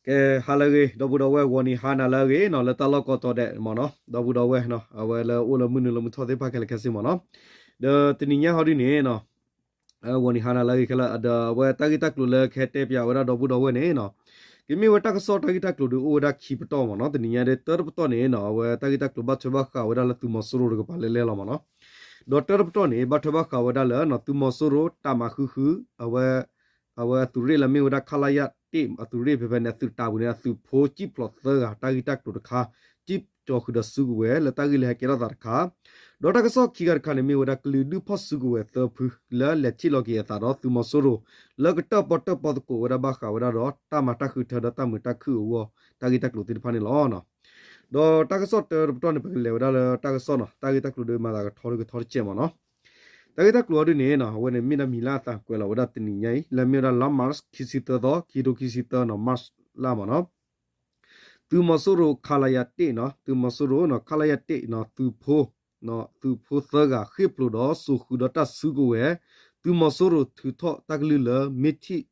ကဲ ဟါလၢအဂ့ၤ ဒီပုၢ်ဒီဝဲၢ် ဂီၤနံၤဟါနၤလၢအဂ့ၤနီၤ လၢတၢ်လီၢ်ကိးတီၤဒဲးမ့ၢ်နီၤ ဒီပုၢ်ဒီဝဲၢ်နီၤ အဝဲလၢအိၣ်လၢမုၢ်နုာ်လၢမုၢ်ထီၣ်သ့ၣ်တဖၣ်ခဲလၢာ်ခဲဆ့မ့ၢ်နီၤ ဒီးတနံၤညါဟီဒ်န့ၣ်နီၤ ဂီၤနံၤဟါနၤလၢအဂ့ၤခဲလၢာ် ဒီးအဝဲတၢ်ဂ့ၢ်တၢ်ကျိၤလၢကဟဲတဲပၠးဝဲဒၣ်ဒီပုၢ်ဒီဝဲၢ်န့ၣ်နီၤ ကမ့ၢ်ဝဲတၢ်ကစီၣ်တၢ်ဂ့ၢ်တၢ်ကျိၤဒီးအိၣ်ဝဲဒၣ်ခံပတီၢ်မ့ၢ်နီၤ တနံၤညါဒီးတၢတပတီၢ်န့ၣ်နီၤ အဝဲတၢ်ဂ့ၢ်တၢ်ကျိၤဘၣ်ထွဲဘၣ်ဃးဝဲဒၣ်လၢသုးမီၤစိရိၤတကပၤလဲၣ်လဲၣ်လီၤမ့ၢ်နီၤ ဒီးတၢတပတီၢ်န့ၣ် ဘၣ်ထွဲဘၣ်ဃးဝဲဒၣ်လၢ သုးမီၤစိရိၤတၢ်မၤဃုဃု အဝဲ အဝဲအသုးရ့ၣ်လၢမ့ၢ်ဝဲဒၣ် ခလရ တ့ၢ်အသုးရ့ၣ်ဖဲဖဲန့ၣ် အသုးတၢ်ပူၤန့ၣ် အသုးဖိစံၣ်ဖျိးသၢဂၤ တၢ်ဂ့ၢ်တၢ်ကျိၤတခါ စံၣ်ကၠီၤဃုာ်ဒီးစုကဝဲၤ လၢတၢ်ဂ့ၢ်လၢဟဲကဲထီၣ်သးတခါ ဒီးတၢ်ကစီၣ်ခံဂၤတခါန့ၣ် မ့ၢ်ဝဲဒၣ်ကလုာ်ဒူၣ်ဖီၣ်စုကဝဲၤသၢဖု လၢလဲၤထံၣ်လီၤက့ၤအသးဒီးသုးမီၤစိရိၤ လၢကတၢၣ်ပီၣ်တၢၣ်ပီသကိးဝဲဒၣ်ဘၣ်ဃးဝဲဒၣ်ဒီး တၢ်မၤတၢ်ဃုထၢဒီးတၢ်မုာ်တၢ်ခုၣ်အဂီၢ် တၢ်ဂ့ၢ်တၢ်ကျိၤသ့ၣ်တဖၣ်န့ၣ်လီၤ. ဒီးတၢ်ကစီၣ်တၢတပတီၢ်န့ၣ် ပကလဲၤဝဲဒၣ်လၢတၢ်ကစီၣ်နီၤ တၢ်ဂ့ၢ်တၢ်ကျိၤဒီးမၤသးကထီဒီးကထီတစဲးမ့ၢ်နီၤ တၢ်ဂ့ၢ်တၢ်ကျိၤအီၤဒ်န့ၣ်နီၤ အဝဲန့ၣ်မ့ၢ်ဒၣ်မံၤလၢအသးကွဲးလီၤဝဲဒၣ်တနံၤညါအံၤ လၢမ့ၢ်ဝဲဒၣ်လါ March ခံဆံသၢသီ ခံကထိခံဆံသၢနီၤ March လါမ့ၢ်နီၤ သုးမီၤစိရိၤ ခလရ တ့ၢ်နီၤ သုးမီၤစိရိၤ ခလရ တ့ၢ်နီၤ သုးဖိ သုးဖိသၢဂၤ ဃ့ၢ်ဖျိးဒီးစိာ်ဃုာ်ဒီးတၢ်စုကဝဲၤ သုးမီၤစိရိၤထုးထီၣ်တၢ်ကလုၢ်လၢမ့ၢ်ထံၣ်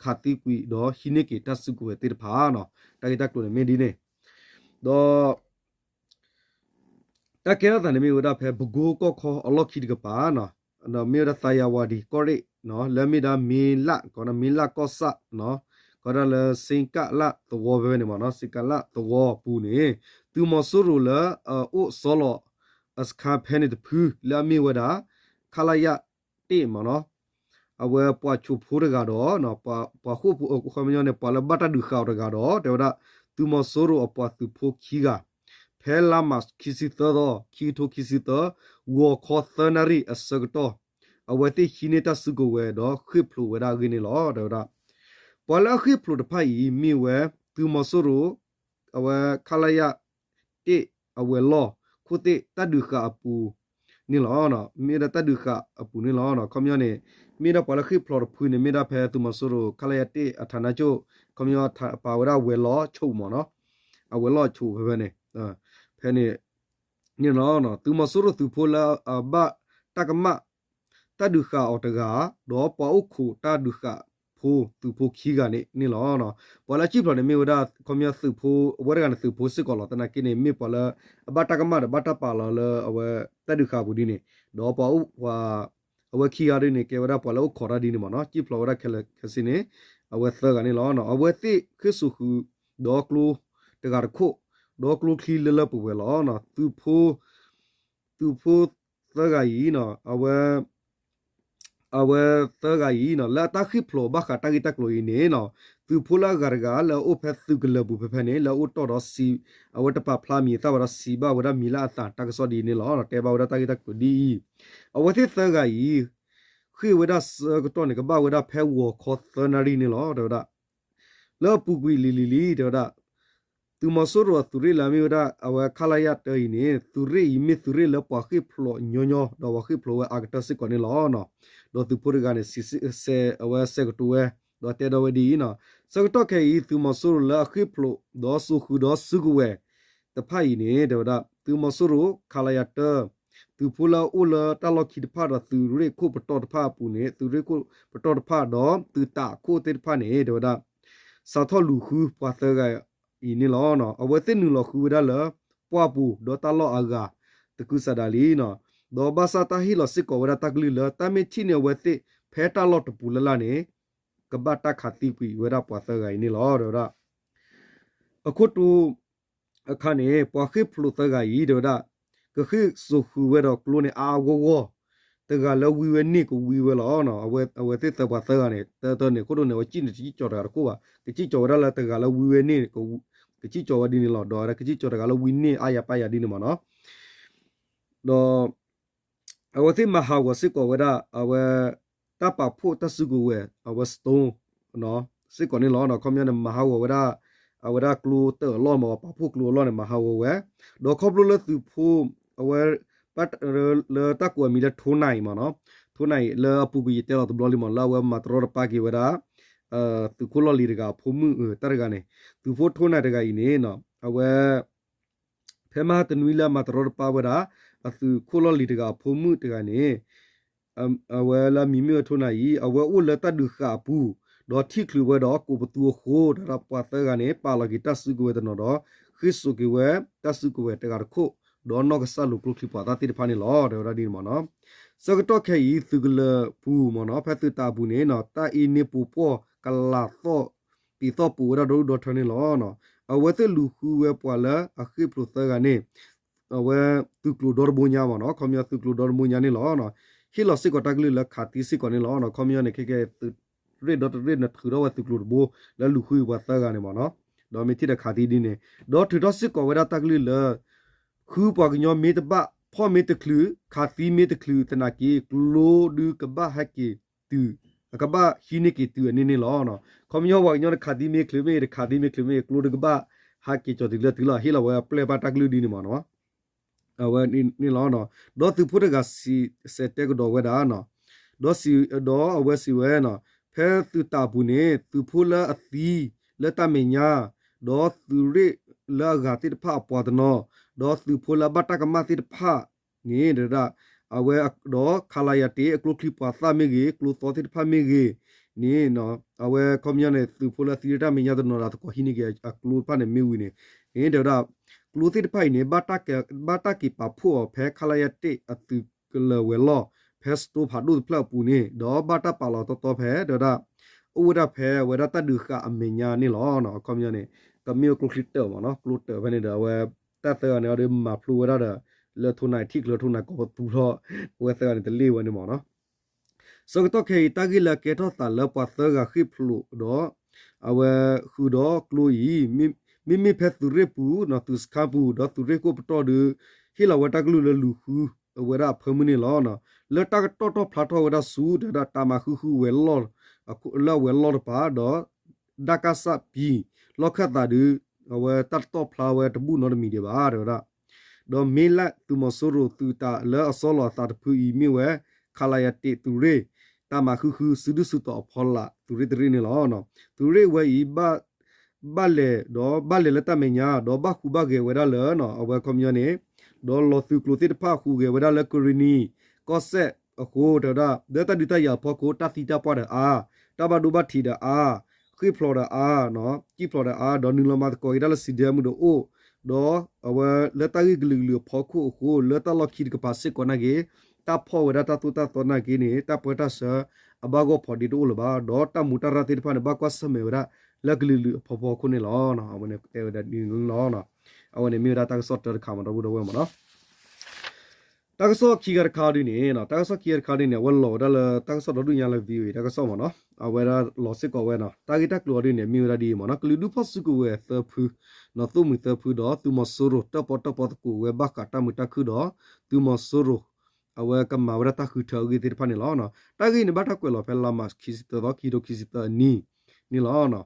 ခးသံကွံာ်ဒီးဟံးန့ၢ်က့ၤတၢ်စုကဝဲၤသ့ၣ်တဖၣ်နီၤ တၢ်ဂ့ၢ်တၢ်ကျိၤန့ၣ်မ့ၢ်ဒ်န့ၣ် ဒီး တၢ်ကဲထီၣ်သးန့ၣ်မ့ၢ်ဝဲဒၣ်ဖဲပကိကီၢ်ခီအလီၢ်ခံတကပၤနီၤ ဒီးမ့ၢ်ဝဲဒၣ် သးယၤဝၤဒံၤ ကီၢ်ရ့ၣ်နီၤ လၢမ့ၢ်ဒၣ်မ့လၣ် ကီးဒၣ်မ့လၣ်ကီၢ်ဆၣ်နီၤ ကီးဒၣ်လၢ စ့ကလၣ်သဝီဖဲဖဲန့ၣ်မ့ၢ်နီၤ စ့ကလၣ်သဝီအပူၤန့ၣ် သုးမီၤစိရိၤလၢအအိၣ်ဆီလီၤအစခါဖဲန့ၣ်တဖု လၢအမ့ၢ်ဝဲဒၣ် ခလရ တ့ၢ်မ့ၢ်နီၤ အဝဲပှၤဆိးဖိတဂၤဒီး ပှၤဃိၣ်ဖိ ခီပညီန့ၣ် ပှၤလၢဘၣ်တၢ်ဒုးဃာ်အီၤတဂၤဒီး တဲဝဲဒၣ် သုးမီၤစိရိၤအပှၤသုးဖိခံဂၤ ဖဲလါမး ခံဆံသၢသီ ခံကထိခံဆံသၢ ဂီၤခီသၢနၣ်ရံၣ်အဆၢကတီၢ် အဝဲသ့ၣ်ဟံးန့ၢ်တၢ်စုကဝဲၤဒီးဃ့ၢ်ဖျိးဝဲဒၣ်အဂ့ၢ်န့ၣ်လီၤ တဲဝဲဒၣ် ပှၤလၢအဃ့ၢ်ဖျိးတဖၣ်အံၤ မ့ၢ်ဝဲ သုးမီၤစိရိၤ အဝဲ ခလရ တ့ၢ် အဝဲၤလီၢ်ခိၣ်သ့ၣ်တၢ်ဒုးဃာ်အပူၤန့ၣ်လီၤ. မ့ၢ်ဝဲဒၣ်တၢ်ဒုးဃာ်အပူၤန့ၣ်လီၤ. ခီပညီန့ၣ် မ့ၢ်ဒၣ်ပှၤလၢဃ့ၢ်ဖျိးတဖုန့ၣ် မ့ၢ်ဒၣ်ဖဲသုးမီၤစိရိၤ ခလရ တ့ၢ်အထးနါကၠိၣ် ခီပညီပာ်ဝဲဒၣ်ဝဲၤလီၢ်ဆိးမ့ၢ်နီၤ, အဝဲၤလီၢ်ဆိးဖဲဖဲန့ၣ် ဖဲန့ၣ် န့ၣ်လီၤ. သုးမီၤစိရိၤသုးဖိလၢအဘၣ်တၢ်ကမၣ် တၢ်ဒုးဃာ်အီၤတဂၤ ဒီးပှၤအိၣ်ခိးတၢ်ဒုးဃာ်ဖိသုးဖိခံဂၤန့ၣ်န့ၣ်လီၤ. ပှၤလၢအစံၣ်ဖျိးန့ၣ်မ့ၢ်ဝဲဒၣ် ခီပညီသုးဖိ အဝဲတဂၤန့ၣ်သုးဖိစ့ၢ်ကီးလီၤ. သနာ်က့န့ၣ် မ့ၢ်ပှၤလၢအဘၣ်တၢ်ကမၣ်ဒီးဘၣ်တၢ်ပာ်လီၤလၢအဝဲတၢ်ဒုးဃာ်အပူၤဒ်န့ၣ် ဒီးပှၤအိၣ် အဝဲခံဂၤဒ်န့ၣ် ကဲဝဲဒၣ်ပှၤလၢအိၣ်ခိးတၢ်ဒ်န့ၣ်မ့ၢ်နီၤ, စံၣ်ဖျိးဝဲဒၣ်ခဲလၢာ်ခဲဆ့န့ၣ် အဝဲသၢဂၤန့ၣ်လီၤ. အဝဲသ့ၣ်ဃ့ၢ်စိာ်ဃုာ်ဒီးကျိတဂၤတခိၣ် ဒီးကျိချံလၢလၢပှဲၤပှဲၤလီၤ. သုးဖိ သုးဖိသၢဂၤအံၤ အဝဲ အဝဲသၢဂၤအံၤ လၢအတၢ်ဃ့ၢ်ဖျိးဘၣ်ဃးတၢ်ဂ့ၢ်တၢ်ကျိၤအံၤန့ၣ် သုးဖိလၢအဂၤတဂၤလၢအအိၣ်ဖဲသုးကလၢၤပူၤဖဲဖဲန့ၣ် လၢအအိၣ်တီၢ်ဒီး အဝဲတပာ်ဖျါမံၤအသၣ်ဝဲဒီးစံးဘၣ်ဝဲဒၣ်မံၤလၢအသးတၢ်ကစီၣ်ဒ်အံၤန့ၣ်လီၤ. တဲဘၣ်ဝဲဒၣ်တၢ်ဂ့ၢ်တၢ်ကျိၤဒ်အံၤ အဝဲသ့ၣ်သၢဂၤအံၤ ဃ့ၢ်ဝဲဒၣ်ဆၢကတီၢ်န့ၣ် ကဘၣ်ဝဲဒၣ်ဖဲဂီၤခီသၢနၣ်ရံၣ်န့ၣ်လီၤ. တဲဝဲဒၣ် လၢအပူၤကွံာ်လံၤလံၤလံၤ တဲဝဲဒၣ် သုးမီၤစိရိၤအသုးရ့ၣ်လၢအမ့ၢ်ဝဲဒၣ် အဝဲခလရ တၢအံၤန့ၣ် သုးရ့ၣ်အံၤမ့ၢ်သုးရ့ၣ်လၢပှၤဃ့ၢ်ဖျိးညီညီ ဒီးပှၤဃ့ၢ်ဖျိးဝဲအါကတၢၢ်စ့ၢ်ကီးန့ၣ်လီၤ. ဒီးသုးဖိတဂၤန့ၣ် စံးဆၢ အဝဲဆဲးကတိၤဝဲ ဒီးတဲဒီးဝဲဒ်အံၤ ဆၢကတီၢ်ခဲအံၤ သုးမီၤစိရိၤလၢအဃ့ၢ်ဖျိး ဒီးစိာ်ဃုာ်ဒီးစုကဝဲၤတဖၣ်အံၤန့ၣ် တဲဝဲဒၣ် သုးမီၤစိရိၤ ခလရ တၢ သုးဖိလၢအအိၣ်လၢတၢ်လီၢ်ခံတဖၣ်ဒီးသုးရ့ၣ်ခိၣ်ပတီၢ်တဖၣ်အပူၤန့ၣ် သုးရ့ၣ်ခိၣ်ပတီၢ်တဖၣ်ဒီးသုးတၢ်ခိၣ်သ့ၣ်တဖၣ်န့ၣ် တဲဝဲဒၣ် စးထီၣ်လူၤဃုပှၤသၢဂၤအံၤန့ၣ်လီၤ. အဝဲသ့ၣ်နုာ်လီၤဃုဝဲဒၣ်လၢ ပှၢ်ပူၤဒီးတၢ်လီၢ်အဂၤတကုၤစးဒးလံ ဒီးဘၣ်ဆၣ်တၢ်ဟ့ၣ်လီၤစ့ၢ်ကီးဝဲဒၣ်တၢ်ကလုၢ်လၢ တၢ်မ့ၢ်ထံၣ်န့ၢ်အဝဲသ့ၣ်ဖဲတၢ်လီၢ်တပူၤလၢ်လၢ်န့ၣ် ကဘၣ်တၢ်ခးသံကွံာ်ဝဲဒၣ်ပှၤသၢဂၤအံၤန့ၣ်လီၤ. တဲဝဲဒၣ် အခိၣ်တူ အခါန့ၣ် ပှၤဃ့ၢ်ဖျိးသၢဂၤအံၤ တဲဝဲဒၣ် ကဃ့ၢ်စိာ်ဃုာ်ဝဲဒီးကျိန့ၣ် အါအါဂီၢ်ဂီၢ် တဂၤလၢဝံဝဲန့ၢ်ကဝံဝဲလီၤ. အဝဲသ့ၣ်သၢပှၤသၢဂၤန့ၣ် တၢတၢန့ၣ် ခိၣ်ဒိၣ်န့ၣ် အဝဲစံၣ်န့ၣ် တစံၣ်ကၠီၤတဂၤတခိၣ်ဘၣ်, ကစံၣ်ကၠီၤဝဲဒၣ်လၢတဂၤလၢဝံဝဲန့ၢ် ကစံၣ်ကၠီၤဝဲဒ်န့ၣ်လီၤ. ဒီးကစံၣ်ကၠီၤတဂၤလၢဝံန့ၢ်အါယၤပၢ်ယၤဒ်န့ၣ်မ့ၢ်နီၤ. ဒီး အဝဲသ့ၣ်မၤဟးဂီၤစ့ၢ်ကီးဝဲဒၣ် အဝဲ တၢ်ပာ်ဖှိၣ်တၢ်စုကဝဲၤ အဝဲ stone စ့ၢ်ကီးန့ၣ်လီၤ. ခီပညီန့ၣ် မၤဟးဂီၤဝဲဒၣ် အဝဲဒၣ်ကျိတၢၢ်အလီၢ်မ့ၢ် ပာ်ဖှိၣ်ကျိအလီၢ်န့ၣ် မၤဟးဂီၤဝဲ ဒီးခီဖျိလၢသုးဖိ အဝဲ လၢတၢ်ကိးအမံၤလၢထိနၢ်အံၤမ့ၢ်နီၤ, ထိနၢ်အံၤလၢအပူၤကွံာ်ယတဲလီၤတဘျီလံမ့ၢ် လၢအဝဲမၤတရီတပါက့ၤဝဲဒၣ် သုးခိၣ်လီၢ်လံၤတဂၤအဖိမုၣ်တၢ်တဂၤန့ၣ်, သုးဖိထိနၢ်တဂၤအံၤန့ၣ် အဝဲ ဖဲမဟါတနွံလၢအမၤတရီတပါဝဲဒၣ် အသုးခိၣ်လီၢ်လံၤတဂၤအဖိမုၣ်တဂၤန့ၣ် အဝဲလၢအမံၤမ့ၢ်ဝဲထိနၢ်အံၤ အဝဲအိၣ်လၢတၢ်ဒုးဃာ်အပူၤ ဒီးထံၣ်ချုးဝဲဒီးကိးပသူအဃိ တဲဝဲဒၣ်ပှၤသၢဂၤန့ၣ် ပာ်လီၤက့ၤတၢ်စုကဝဲၤတနီၤဒီး ဃ့ၢ်စိာ်က့ၤဝဲတၢ်စုကဝဲၤတဂၤတခိၣ် ဒီးနီၢ်ကစၢ်လိၤကျိချံမျိာ်သၣ်သ့ၣ်တဖၣ်န့ၣ်လီၤ တဲဝဲဒၣ်ဒ်န့ၣ်မ့ၢ်နီၤ. ဆၢကတီၢ်ခဲအံၤ သုးကလၢၤပူၤမ့ၢ်နီၤ ဖဲသုးတၢ်အပူၤန့ၣ် တၢ်အ့န့ၢ်ပိာ်ပှီၢ်ကလးသီၣ် တံးသီၣ်ပိာ်ဝဲဒၣ်ဒီဒူၣ်ဒီထၢန့ၣ်လီၤ. အဝဲသ့ၣ်လူၤဃုဝဲပှၤလၢအဃ့ၢ်ဖျိးသၢဂၤန့ၣ် အဝဲသုးကျိၤဒီတဘိညါမ့ၢ်နီၤ ခီပညီသုးကျိၤဒီတဘိညါန့ၣ်လီၤ. ဟ့ၣ်လီၤစ့ၢ်ကီးတၢ်ကလုၢ်လၢခးသံစ့ၢ်ကီးန့ၣ်လီၤ. ခီပညီန့ၣ် ခဲကဲသုးရ့ၣ်ဒီတရ့ၣ်န့ၣ် ထုးထီၣ်ဝဲသုးကျိၤတဘိ လၢလူၤဃုပှၤသၢဂၤန့ၣ်မ့ၢ်နီၤ ဒီးမ့ၢ်ထံၣ်ဒီးခးသံဒ်န့ၣ် ဒီးထုးထီၣ်စ့ၢ်ကီးဝဲဒၣ်တၢ်ကလုၢ်လၢ ဃုပှၤကညီမ့ၢ်တဘၣ် ဖီၣ်မ့ၢ်တချုး ခးသံမ့ၢ်တချုးသနာ်က့ ကျိဒုးကဘၣ်ဟဲက့ၤတုၤ အကဘၣ်ဟံးန့ၢ်က့ၤတုၤအန့ၣ်န့ၣ်လီၤ. ခီပညီပှၤကညီန့ၣ် ခးသံမ့ၢ်ချုးမ့ၢ်ဂ့ၤ တခးသံမ့ၢ်ချုးမ့ၢ်ဂ့ၤ ကျိတကဘၣ်ဟဲက့ၤကီၤတုၤလၢတုၤလီၤ ဟ့ၣ်လီၤဝဲပျဲၢ်ဘၣ်တၢ်ကလုၢ်ဒ်န့ၣ်မ့ၢ်နီၤ အဝဲန့ၣ်လီၤ. ဒီးသုးဖိတဂၤစံးဆဲးတဲကဒီးဝဲဒၣ် ဒီးစံး ဒီးအဝဲစံးဝဲ ဖဲသုးတၢ်အပူၤန့ၣ် သုးဖိလၢအသံလၢတၢ်မဲာ်ညါ ဒီးသုးရ့ၣ်လၢအဂၤသ့ၣ်တဖၣ်အပှၤတနီၤ ဒီးသုးဖိလၢအဘၣ်တၢ်ကမၣ်သ့ၣ်တဖၣ်န့ၣ် တဲဝဲဒၣ် အဝဲဒီး ခလရ တ့ အကျိချံမျိာ်သၣ်မ့ၢ်ဂ့ၤ ကျိသီသ့ၣ်တဖၣ်မ့ၢ်ဂ့ၤန့ၣ် အဝဲခီပညီန့ၣ် သုးဖိလၢအသံလၢတၢ်မဲာ်ညါတနီၤဒီးသကိးဟံးန့ၢ်က့ၤအကျိတဖၣ်န့ၣ်မ့ၢ်ဝံၤန့ၣ် န့ၣ် တဲဝဲဒၣ် ကျိသ့ၣ်တဖၣ်အံၤန့ၣ် ဘၣ်တၢ်က့ၤပာ်ဖှိၣ်အီၤဖဲ ခလရ တ့ အသုးကလၢၤဝဲၤလီၢ် ဖဲစတိဖးဒိၣ်တဖျၢၣ်အပူၤန့ၣ် ဒီးဘၣ်တၢ်ပာ်လီၤတီတီဖဲ တဲဝဲဒၣ် အိၣ်ဝဲဒၣ်ဖဲအဝဲဒၣ်တၢ်ဒုးဃာ်အမဲာ်ညါန့ၣ်လီၤ. ခီပညီန့ၣ် ကမ့ၢ်ဝဲကျိချံတၢၣ်မ့ၢ်နီၤ ကျိတၢၣ်ဖဲန့ၣ်ဒီး အဝဲတၢ်သၢဂၤန့ၣ်ဒီးမၤဖျိဝဲဒၣ်ဒီး လၢထိၣ်နၤထံၣ်ကျၢၤထိၣ်နၤကိးပသူထီၣ် အဝဲသၢဂၤန့ၣ်တလ့ၢ်ဝဲန့ၣ်မ့ၢ်နီၤ ဆၢကတီၢ်ခဲအံၤ တၢ်ဂ့ၢ်လၢအကဲထီၣ်သးလၢပှၤသၢဂၤဃ့ၢ်ဖျိးဒီး အဝဲဃုာ်ဒီးကျိအံၤ မ့မ့ၢ်ဖဲသုးရ့ၣ်ပူၤ သုးစခါပူၤ ဒီးသုးရ့ၣ်ခိၣ်ပတီၢ်ဒီး ဟ့ၣ်လီၤဝဲတၢ်ကလုၢ်လၢလူၤဃုဝဲဒၣ်အဖၢမုၢ်န့ၣ်လီၤ. လၢတၢ်ကတီၢ်ထီၣ်ဖျါထီၣ်ဝဲဒၣ်ဆူ တဲဝဲဒၣ်တၢ်မၤဃုဃုဝဲၤလီၢ် လၢအဝဲၤလီၢ်တပၤ ဒီး ဒၣ်ကၣ်စၣ်ပံၤ လီၢ်ခၢၣ်သးဒီး အဝဲတၢ်တတီၢ်ဖျါဝဲတဘူၣ်နီတမံၤဒံးဘၣ် တဲဝဲဒၣ် ဒီးမ့လၢသုးမီၤစိရိၤသုးတၢ် လၢအဆီလီၤအသးတဖုအံၤမ့ၢ်ဝဲ ခလရ တ့ သုးရ့ၣ် တၢ်မၤဃုဃုစုဒုၣ်စုတီၤအဖီလာ် သုးရ့ၣ်တရ့ၣ်န့ၣ်လီၤ. သုးရ့ၣ်ဝဲအံၤ ဘၣ်လဲၤဒီးဘၣ်လဲၤလၢတၢ်မဲာ်ညါ ဒီးဘၣ်ဃူဘၣ်ဂဲၤဝဲဒၣ်လၢ အဝဲခီပညီန့ၣ် ဒီးလီၤသုးကျိၤသ့ၣ်တဖၣ်ဟူးဂဲၤဝဲဒၣ်လၢကရ့ၣ်နံၤ ကီၢ်စဲၣ်အဃိ တဲဝဲဒၣ် လၢတၢ်ဒုးတၢ်ယၤအဖီခိၣ် တၢ်သံတၢ်ပှၢ်ဒီးအါ တၢ်ဘၣ်ဒိဘၣ်ထံးဒီးအါ ဃ့ၢ်ဖျိးဒီးအါ ကံၣ်ဖျိးဒီးအါ ဒီးနုာ်လီၤမၤသကိးက့ၤတၢ်လၢစံးဒဲမုၢ်ဒီးအိၣ် ဒီးအဝဲလၢတၢ်ဂ့ၢ်ကလုာ်ကလုာ်အဖီခိၣ်အဃိ လၢတၢ်လီၢ်ခံတကပၤစ့ၢ်ကီးနာ်က့ၤ တၢ်ဖီၣ်ဝဲဒၣ်တၢ်သိၣ်တၢ်သီနာ်က့ၤန့ၣ် တၢ်ပၢတၢ်ဆှၢအဘၣ်ဂီၢ်ဖီဒ့တအိၣ်လၢၤဘၣ် ဒီးတၢ်မူးတၢ်ရၢ်သ့ၣ်တဖၣ်န့ၣ် ဘၣ်ကွၢ်ဆၢၣ်မဲာ်ဝဲဒၣ်လၢကလုာ်ကလုာ်အဖီခိၣ်န့ၣ်လီၤ. အဝဲန့ၣ်အဲၣ်ဝဲဒၣ်ဒ်န့ၣ်လီၤ. အဝဲန့ၣ်မ့ၢ်ဝဲဒၣ်တၢ်ကစီၣ်တၢတခါမ့ၢ်ဒီပုၢ်ဒီဝဲၢ်မ့ၢ်နီၤ တၢ်ကစီၣ်ခံဂၤတခါဒ်န့ၣ် တၢ်ကစီၣ်ခံဂၤတခါဒ်န့ၣ် အဝဲလီၤဝဲဒၣ်လၢတၢ်ကစီၣ်ဒီဒူၣ်ညါလၢ VOA တၢ်ကစီၣ်မ့ၢ်နီၤ အဝဲဒၣ်လီၤစ့ၢ်ကီးဝဲနီၤ တၢ်ဂ့ၢ်တၢ်ကျိၤအီၤဒ်န့ၣ် မ့ၢ်ဝဲဒၣ်ဒ်အံၤမ့ၢ်နီၤ ကလုာ်ဒူၣ်ဖီၣ်စုကဝဲၤသၢဖု နီၤ သိၣ်မှံၤသၢဖုဒီးသုးမီၤစိရိၤ တၢၣ်ပီၣ်တၢၣ်ပီသကိးဝဲဘၣ်ဃးတၢ်မုာ်တၢ်ခုၣ်ဒီး သုးမီၤစိရိၤ အဝဲကမၤဝဲဒၣ်တၢ်ဃုထၢအဂ့ၢ်သ့ၣ်တဖၣ်န့ၣ်လီၤ. တၢ်ဂ့ၢ်န့ၣ်ဘၣ်တၢ်ကွဲးလီၤဖဲလါမးခံဆံသၢသီ ခံကထိခံဆံသၢအနံၤန့ၣ်လီၤ.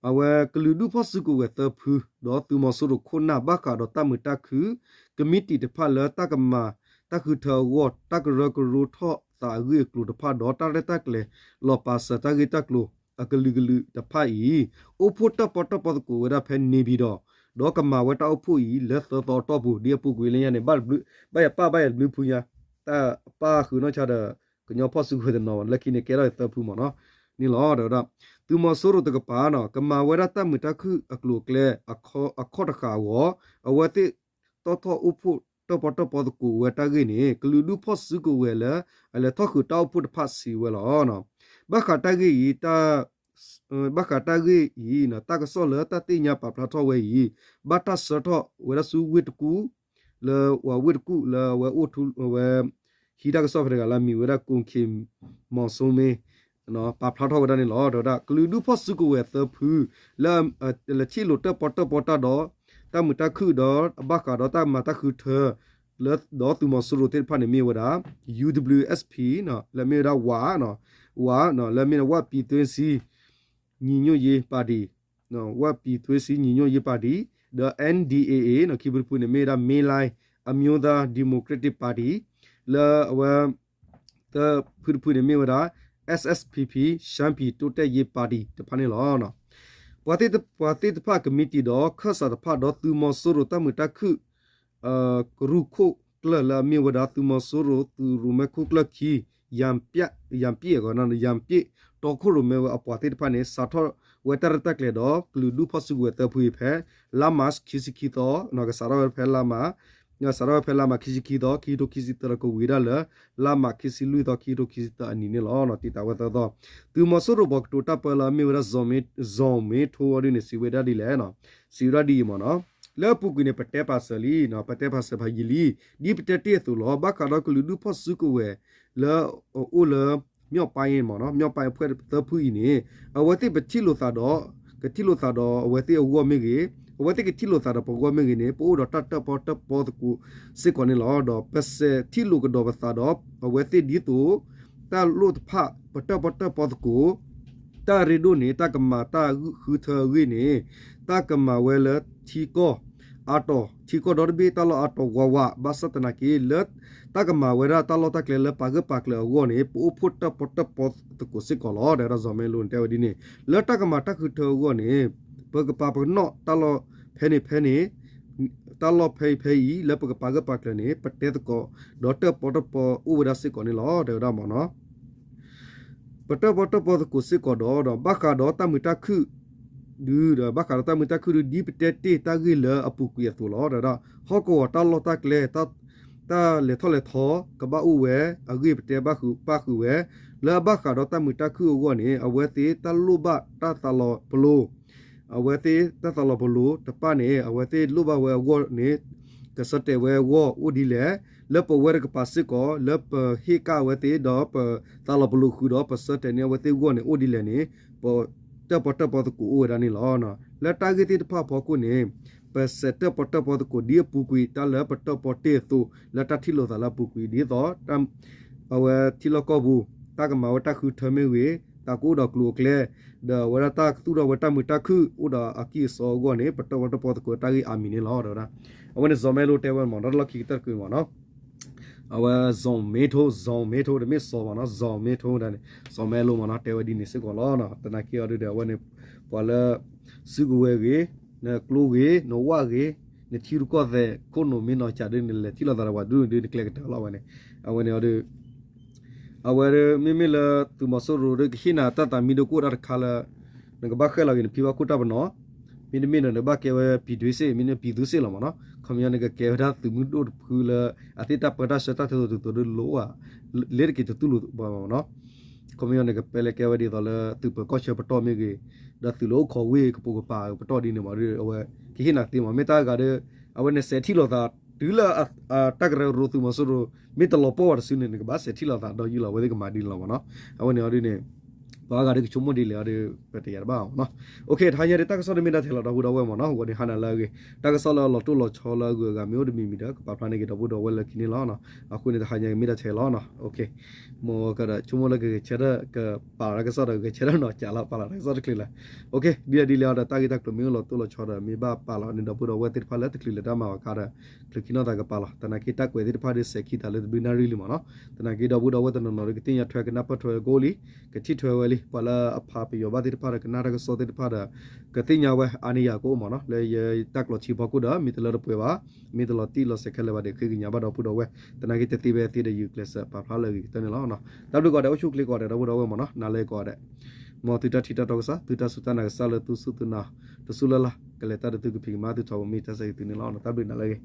အဝဲကလုာ်ဒူၣ်ဖီၣ်စုကဝဲၤသၢဖု ဒီးသုးမီၤစိရိၤခိၣ်နၢ်ဘၣ်ဃးဒီးတၢ်မုာ်တၢ်ခုၣ် ကမံးတံာ်တဖၣ်လၢတၢ်ကမၤတၢ်ဃုထၢအဂီၢ် တၢ်ကရၢကရိထီၣ်သးအဂ့ၢ်အကျိၤတဖၣ် ဒီးတၢ်ရဲၣ်တၢ်ကျဲၤလီၤပာ်စၢၤတၢ်ဂ့ၢ်တၢ်ကျိၤအကလုာ်ကလုာ်တဖၣ်အံၤ အိၣ်ဖှိၣ်တၢၣ်ပီၣ်တၢၣ်ပီသကိးဝဲဒၣ်ဖဲန့ၣ်ပၠံၤဒီး ဒီးကမၤဝဲတၢ်အိၣ်ဖှိၣ်အံၤ လၢသၢသီအတီၢ်ပူၤ ဒ်အပူၤကွံာ်လၢညါန့ၣ် ဘၣ်ယပၢ်ဘၣ်ယတဘျုးဖုညါ တၢ်ပၢ်ဃုာ်နီၢ်ဆါဒီး ကညီဖီၣ်စုကဝဲၤတနီၤ လၢခံန့ၣ်ကဲထီၣ်သၢဖုမ့ၢ်နီၤ န့ၣ်လီၤ. ဒီးဝဲဒၣ် သုးမီၤစိရိၤတကပၤနီၤ ကမၤဝဲဒၣ်တၢ်မုာ်တၢ်ခုၣ်အကျိၤအကျဲ အခီၣ်တဃာ်အဂီၢ် အဝဲသ့ၣ်တီၣ်ထီၣ်အိၣ်ဖှိၣ်တၢၣ်ပီၣ်တၢၣ်ပီသကိးဝဲတၢ်ဂ့ၢ်န့ၣ် ကလုာ်ဒူၣ်ဖီၣ်စုကဝဲၤလၢ အလဲၤထီၣ်ဃုာ်တၢ်အိၣ်ဖှိၣ်တဖၣ်စံးဝဲလီၤ. ဘၣ်ဃးတၢ်ဂ့ၢ်အံၤ ဘၣ်ဃးတၢ်ဂ့ၢ်အံၤ တၢ်ကစီၣ်လၢတၢ်သ့ၣ်ညါပာ်ဖျါထီၣ်ဝဲအံၤ ဘၣ်တၢ်ဆှၢထီၣ်ဝဲဒၣ်ဆူဝ့ၢ်တကူၣ် လၢဝ့ၢ်တကူၣ်လၢအဝဲအိၣ်ထူဝဲ ဟံးတၢ်ကစီၣ်ဖဲတဂၤလၢအမံၤဝဲဒၣ် ကိၣ်ခ့ၣ်မီၤစိမ့ ပာ်ဖျါထီၣ်ဝဲဒၣ်န့ၣ်လီၤ. ဒီးဝဲဒၣ် ကလုာ်ဒူၣ်ဖီၣ်စုကဝဲၤသၢဖု လၢ လဲၤထံၣ်လိာ်တၢၣ်ပီၣ်တၢၣ်ပီတၢ်ဒီး တၢ်မုာ်တၢ်ခုၣ်ဒီး အဘၣ်ဃးဒီးတၢ်မၤတၢ်ဃုထၢ လၢ ဒီးသုးမီၤစိရိၤသ့ၣ်တဖၣ်န့ၣ်မ့ၢ်ဝဲဒၣ် UWSP လၢမ့ၢ်ဝဲဒၣ် ဝ ဝ လၢမ့ၢ်ဝဲဒၣ် ဝပြည်သွေးစည်း ညီညွတ်ရေးပါတီ ဝပြည်သွေးစည်းညီညွတ်ရေးပါတီ ဒီး NDAA ခံဖုတဖုန့ၣ်မ့ၢ်ဝဲဒၣ် မင်းလှိုင်အမျိုးသားဒီမိုကရက်တစ်ပါတီ လၢအဝဲ သၢဖုတဖုန့ၣ်မ့ၢ်ဝဲဒၣ် SSPP ရှမ်းပြည်တိုးတက်ရေးပါတီ တဖၣ်န့ၣ်လီၤ. ပှၤသ့ၣ်တဖၣ်ကမံးတံာ်ဒီးခၢၣ်စးတဖၣ် ဒီးသုးမီၤစိရိၤတၢ်မုာ်တၢ်ခုၣ် ကရူၢ်ခိၣ်ကျၢၢ်လၢအမ့ၢ်ဝဲဒၣ် သုးမီၤစိရိၤသုးရိၣ်မဲခိၣ်ကျၢၢ်ခံ ယၣ်ပျ့ၣ် ယၣ်ပျ့ၣ် တီခိၣ်ရိၣ်မဲဝဲအပှၤသ့ၣ်တဖၣ်န့ၣ် စးထီၣ်ဝဲတၢ်ရဲၣ်တၢ်ကျဲၤဒီး ကလုာ်ဒူၣ်ဖီၣ်စုကဝဲၤသၢဖုအံၤဖဲ လါမးခံဆံခံသီ, ကစးထီၣ်ဝဲဖဲလါမး ကစးထီၣ်ဝဲဖဲလါမးခံဆံခံသီ ခံကထိခံဆံသၢဒီးကဝံၤဒၣ်လၢ လါမးခံဆံလွံၢ်သီ ခံကထိခံဆံသၢအနံၤန့ၣ်လီၤ. တံာ်တာ်ဝဲသၢသီ, သုးမီၤစိရိၤပှၤကတိၤတၢ်ပၢလၢအမ့ၢ်ဝဲဒၣ် စီၤမ့ထိအီၤဒ်န့ၣ် စံးဝဲဒၣ်ဒ်လဲၣ်, စံးဝဲဒၣ်ဒ်အံၤမ့ၢ်နီၤ, လၢအပူၤကွံာ်န့ၣ် ပတဲပာ်စၢၤလံ, ပတဲပာ်စၢၤဖးယံာ်လံ, ဒ်ပတဲတ့ၢ်အသိးလီၤ. ဘၣ်ဃးဒီးကလုာ်ဒူၣ်ဖီၣ်စုကဝဲၤလၢအအိၣ်လၢ မၠီၣ်ပၢ်မ့ၢ်နီၤ, မၠီၣ်ပၢ်အဖွဲ့သၢဖုအံၤန့ၣ် အဝဲသ့ၣ်ပထံၣ်လိာ်သးဒီး ကထံၣ်လိာ်သးဒီးအဝဲသ့ၣ်အဂီၢ်မ့ၢ်ဂ့ၤ, အဝဲသ့ၣ်ကထံၣ်လိာ်သးဒီးပဂီၢ်မ့ၢ်ဂ့ၤန့ၣ် ပအိၣ်ဒီးတၢ်တၢၣ်ပီၣ်တၢၣ်ပီသကိးစ့ၢ်ကီးန့ၣ်လီၤ. ဒီးပစဲးထံၣ်လိာ်ကဒီးပသးဒီးအဝဲသ့ၣ်ဒ်သိး တၢ်လိၣ်တဖၣ် ပတၢၣ်ပီၣ်တၢၣ်ပီသကိး တၢ်ရ့ဒိၣ်န့ၣ် တၢ်ကမၤတၢ်ဃုထၢအဂ့ၢ်န့ၣ် တၢ်ကမၤဝဲလၢထံကီၢ်အါတီၤ, ထံကီၢ်ဒီတဘ့ၣ်တၢ်လီၢ်အါတီၤဝးဝး, ဘၣ်ဆၣ်သနာ်က့ လၢတၢ်ကမၤဝဲဒၣ်တၢ်လီၢ်တၢ်ကျဲလၢပာ်ဂၢၢ်ပာ်ကျၢၤအဂီၢ်န့ၣ် ပအိၣ်ဖှိၣ်တၢၣ်ပီၣ်တၢၣ်ပီသကိးစ့ၢ်ကီးလီၤ. ဒီးစီၤမဲလိန့ၣ်တဲဝဲဒ်န့ၣ် လၢတၢ်ကမၤတၢ်ဃုထၢအဂီၢ်န့ၣ် ပကပာ်ပနီၣ်တၢ်လီၢ်ဖဲန့ၣ်ဖဲန့ၣ် တၢ်လီၢ်ဖဲအံၤဖဲအံၤ လၢပကပာ်ဂၢၢ်ပာ်ကျၢၤန့ၣ် ပတဲသကိး ဒီးတၢၣ်ပီၣ်တၢၣ်ပီအိၣ်ဝဲဒၣ်စ့ၢ်ကီးန့ၣ်လီၤ တဲဝဲဒၣ်မ့ၢ်နီၤ. ပတၢၣ်ပီၣ်တၢၣ်ပီသကိးစ့ၢ်ကီးဒီး ဒီးဘၣ်ဃးဒီးတၢ်မုာ်တၢ်ခုၣ် ဒုး ဒီးဘၣ်ဃးဒီးတၢ်မုာ်တၢ်ခုၣ်ဒုး ဒ်ပတဲတ့ၢ်တၢ်ဂ့ၢ်လၢအပူၤကွံာ်အသိးလီၤ. ဒီးဟီၣ်ကဝီၤတၢ်လီၢ်တၢ်ကျဲ တၢ်လဲၤထီၣ်လဲၤထီ ကဘၣ်အိၣ်ဝဲအဂ့ၢ် ပတဲဘၣ်ဃုာ်ပၣ်ဃုာ်ဝဲ လၢအဘၣ်ဃးဒီးတၢ်မုာ်တၢ်ခုၣ်အဂီၢ်န့ၣ် အဝဲသ့ၣ်တၢ်လိၣ်ဘၣ်တၢ်သးလီၤပလိာ် အဝဲသ့ၣ်တၢ်သးလီၤပလိာ်တဖၣ်န့ၣ် အဝဲသ့ၣ်လိၣ်ဘၣ်ဝဲအဂီၢ်န့ၣ် ကဆၢတဲာ်ဝဲအဂီၢ်အိၣ်ဒ်လဲၣ်, လၢပဝဲတကပၤစ့ၢ်ကီး လၢပဟ့ၣ်ကၣ်အဝဲသ့ၣ် ဒီးပသးလီၤပလိာ်ဃုာ်ဒီး ပဆၢတဲာ်န့ၢ်အဝဲသ့ၣ်အဂီၢ်န့ၣ် အိၣ်ဒ်လဲၣ်န့ၣ် ပတၢၣ်ပီၣ်တၢၣ်ပီသကိးအိၣ်ဝဲဒၣ်န့ၣ်လီၤ. လၢတၢ်ဂ့ၢ်သ့ၣ်တဖၣ်အဖီခိၣ်န့ၣ် ပစဲးတၢၣ်ပီၣ်တၢၣ်ပီသကိးဒ်အပူၤကွံာ် တၢ်လၢပတၢၣ်ပီၣ်တ့ၢ်အသိး လၢတၢ်ထံၣ်လိာ်သးလၢအပူၤကွံာ် ဒ်သိး အဝဲထံလီၢ်ကီၢ်ပူၤ တၢ်ကမၤဝဲတၢ်ဃုထၢမ့ၢ်ဂ့ၤ, တၢ်ကအိၣ်ဒီးကျိၤအကျဲ, ဒီးအဝဲဒၣ်တၢ်ကသူၣ်ထီၣ်ဝဲတၢ်မုာ်တၢ်ခုၣ် အိၣ်ဒီးအကံၢ်အစီအဂီၢ်န့ၣ် ပတၢၣ်ပီၣ်တၢၣ်ပီသကိးတၢ်ဂ့ၢ်အါမံၤန့ၣ်လီၤ တဲဝဲဒၣ်. အဝဲန့ၣ်စီၤမဲလိတဲဝဲမ့ၢ်နီၤ တၢ်လီၢ်ခံကတၢၢ်တကုာ်မ့ၢ်နီၤ အဝဲ စီၤမဲထိ စီၤမဲထိ တမ့ၢ်စီၤမ့ၢ်နီၤ စီၤမဲထိဒၣ်န့ၣ် စီၤမဲလိမ့ၢ်နီၤ တဲဝဲဒ်န့ၣ်စ့ၢ်ကီးလီၤ. သနာ်က့အီၤဒုဒီး အဝဲန့ၣ် ပှၤလၢ စုကဝဲၤဂ့ၤ, နကျိဂ့ၤ, နဝၣ်ဂ့ၤ, နထံရူၢ်ကီၢ်သဲး ခိၣ်နူာ်မ့ၢ်နီၤစးဒု နလဲၤထံၣ်လိာ်သးဒီးပှၤဒုန့ၣ်ဒု နကျဲကတၢၢ်လီၤဝဲန့ၣ်. အဝဲန့ၣ်အီၤဒု အဝဲဒၣ်မ့မ့ၢ်လၢသုးမီၤစိရိၤဒီး ကဟ့ၣ်နၤတၢ်သးမံဒီးကအိၣ်ဒၣ်တခါလၢ နကဘၣ်ဃဲလီၤက့ၤနဖံဘၣ်ခိၣ်တၢ်ပနီၣ်, မ့တမ့ၢ်ဒီးနဘၣ်ကဲဝဲ ပြည်သူ့စစ် မ့တမ့ၢ် ပြည်သူ့စစ် လီၤမ့ၢ်နီၤ. ခီပညီနကကဲဝဲဒၣ်သုးမုၢ်ဒိၣ်တဖုလၢ အသ့ၣ်တၢ်ပၢတၢ်ဆှၢတၢ်ထဲသိးတုၤသိးဒုလိၣ်ဧါ, လ့တက့ၤတတူၢ်လိာ်ဘၣ်မ့ၢ်နီၤ. ခီပညီနကပဲလဲၤကဲဝဲဒ်သိးလၢသုးပၢၤကီၢ်ဆၢပတီၢ်မ့ၢ်ဂ့ၤ, ဒီးသုးလၢအိၣ်ခိးဝ့ၢ်ကပိာ်ကပၤပတီၢ်ဒ်န့ၣ်မ့ၢ်ဒီး အဝဲကဟ့ၣ်နၤသ့မ့ၢ် မ့ၢ်တၢ်ဂၤဒီး အဝဲန့ၣ်စဲးထံၣ်လိာ်သး တုၤလၢ တၢ်ကရၢကရိသုးမီၤစိရိၤ မ့ၢ်တလီၤပှီၢ်ဝဲတစုန့ၣ် နကဘၣ်စဲးထံၣ်လိာ်သးဒီးယုၢ်လီၤ အဝဲသ့ၣ်ကမၤဒ်န့ၣ်လီၤမ့ၢ်နီၤ. အဝဲန့ၣ်အီၤဒုန့ၣ် ပှၤဂၤဒုကဆိကမိၣ်ဒ်လဲၣ်အီၤဒု ပတယၤတဘၣ်မ့ၢ်နီၤ. တဟါညါဒုး တၢ်ကစီၣ်ဒုးမ့ၢ်ဒၣ်ထဲလီၤ ဒီပုၢ်ဒီဝဲၢ်မ့ၢ်နီၤ. အဂီၢ်ဒုးဟါနၤလၢအဂ့ၤ တၢ်ကစီၣ်လၢအလီၤတိၢ်လီၤဆီလၢအဂုၤအဂၤမ့ၢ်အိၣ်တမံၤမံၤဒီး ကပာ်ဖျါန့ၢ်က့ၤဒီပုၢ်ဒီဝဲၢ်လၢခံန့ၣ်လီၤ. အဃိန့ၣ် တဟါညါကမ့ၢ်ဒၣ်ထဲလီၤ. မ်ကဒီးဆိကမိၣ်လၢကဂဲၤဆၢထၢၣ် ကပာ်လီၤတၢ်ကစီၣ်ဒီး ဂဲၤဆၢထၢၣ်နီၤ ကးလီၤ ပာ်လီၤတၢ်ကစီၣ်တချုးလၢ ဒ်လဲၣ်ဒ်လဲၣ်အီၤဒီး တၢ်ဂ့ၢ်တၢ်ကျိၤမ့ၢ်အိၣ်လီၤတိၢ်လီၤဆီဒီး မ့ၢ်ဘၣ်ပာ်လီၤန့ၣ် ဒီပုၢ်ဒီဝဲၢ်သ့ၣ်တဖၣ်လၢတချုးလၢတၢ်မၤဝဲအခါဒီး ချုးခံနီၢ်သးကပာ်လီၤ. သနာ်က့တၢ်ကွဲးသ့ၣ်တဖၣ်ဒုးစဲးခံသးလၢတဘျုးနၣ်ရံၣ်လံမ့ၢ်နီၤ. သနာ်က့ဒီပုၢ်ဒီဝဲၢ်တနီၤနီၤဒုး ကသ့ၣ်ညါထွဲကနၢ်ပၢၢ်ထွဲကအိၣ်လံ ကထံၣ်ထွဲဝဲလံ ပှၤလၢအဖးပယီၤဘၣ်သ့ၣ်တဖၣ်ဒီး ကနၣ်တၢ်ကစီၣ်သ့ၣ်တဖၣ်ဒီး ကသ့ၣ်ညါဝဲအါန့ၢ်ယၤကအိၣ်မ့ၢ်နီၤ. လၢယတၢ်ကျိးထံဖီခိၣ်ဒီး မ့ၢ်တလၢတပှဲၤဘၣ် မ့ၢ်တလီၤတံၢ်လီၤဆဲးခဲလၢာ်ဘၣ်ဒီး ဃ့ကညးဘၣ်ဒီပုၢ်ဒီဝဲၢ်. သနာ်က့တသ့ဖဲသ့ဒီး ယုၢ်ကျဲးစၢးပာ်ဖျါလၢအဂ့ၤကတၢၢ်န့ၣ်လီၤ. တၢ်ဘျုးကိးဂၤဒဲး အိၣ်ဆူၣ်အိၣ်ချ့ကိးဂၤဒဲး ဒီပုၢ်ဒီဝဲၢ်မ့ၢ်နီၤ နၤလၢကိးဂၤဒဲး မ်သုတၢ်ထံၣ်တၢ်တီကစၢ် သုတၢ်စူၢ်တၢ်နာ်ကစၢ်လၢသုစူၢ်သုနာ် တစူၢ်လၢ်လၢ် ကလဲၤတၢ်ဒီးသုကဖံးကမၤသုထီဘိမ့ၢ်တၢ်ဆၢဂ့ၤသုန့ၣ်လီၤ. တၢ်ဘျုးနၤလၢအဂ့ၤ